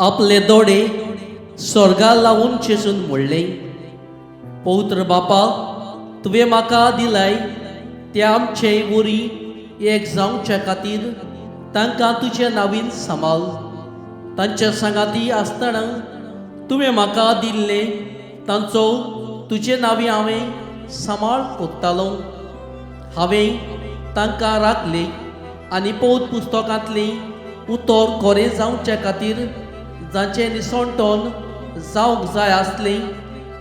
आपले दोडे स्वर्गा लावन जेजून म्हणलें, पवित्र बापा, तुवें म्हाका दिलाय ते आमचे वरी एक जावचे खातीर तांकां तुजे नावीन सांबाळ. तांच्या सांगाती आसतना तुवें म्हाका दिल्लें तांचो तुजे नांवी हांवें सांबाळ कोत्तालो. हांवें तांकां राखले आनी पौत पुस्तकांतलीं उतर खरें जावचे खातीर जांचें निसणटोन जावंक जाय आसलें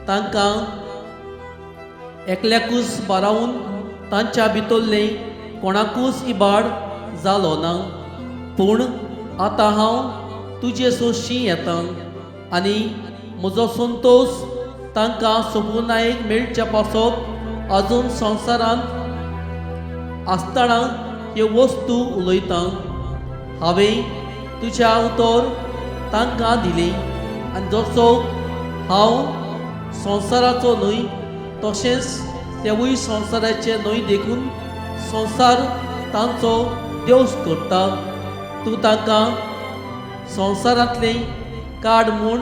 तांकां एकल्याकूच बारावन तांच्या भितरलें कोणाकूच इबाड जालो ना. पूण आतां हांव तुजे सोशी येता आनी म्हजो संतोश तांकां सोपुनायक मेळच्या पासत अजून संवसारांत आसतना ह्यो वस्तू उलयतां. हांवें तुज्या उतर तांकां दिलें आनी जसो हांव संवसाराचो न्हय तशेंच तेवूय संवसाराचे न्हय, देखून संवसार तांचो देवस करता. तूं तांकां संवसारांतलें काड म्हूण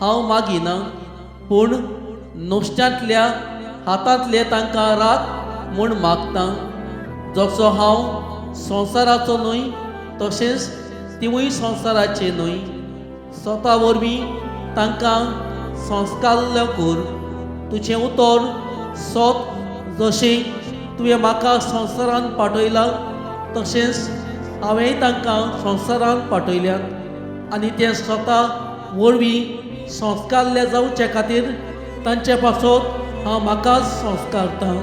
हांव मागिना, पूण नुस्त्यांतल्या हातांतले तांकां राख म्हूण मागता. जसो हांव संवसाराचो न्हय तशेंच तिवूय संवसाराचे न्हय. स्वता वरवीं तांकां संस्कारल्लो कर. तुजें उतर सत. जशें तुवें म्हाका संवसारांत पाठयलां तशेंच हांवेंय तांकां संवसारांत पाठयल्यात, आनी तें स्वता वरवीं संस्कारले जावचे खातीर तांचे पासत हांव म्हाकाच संस्कारतां.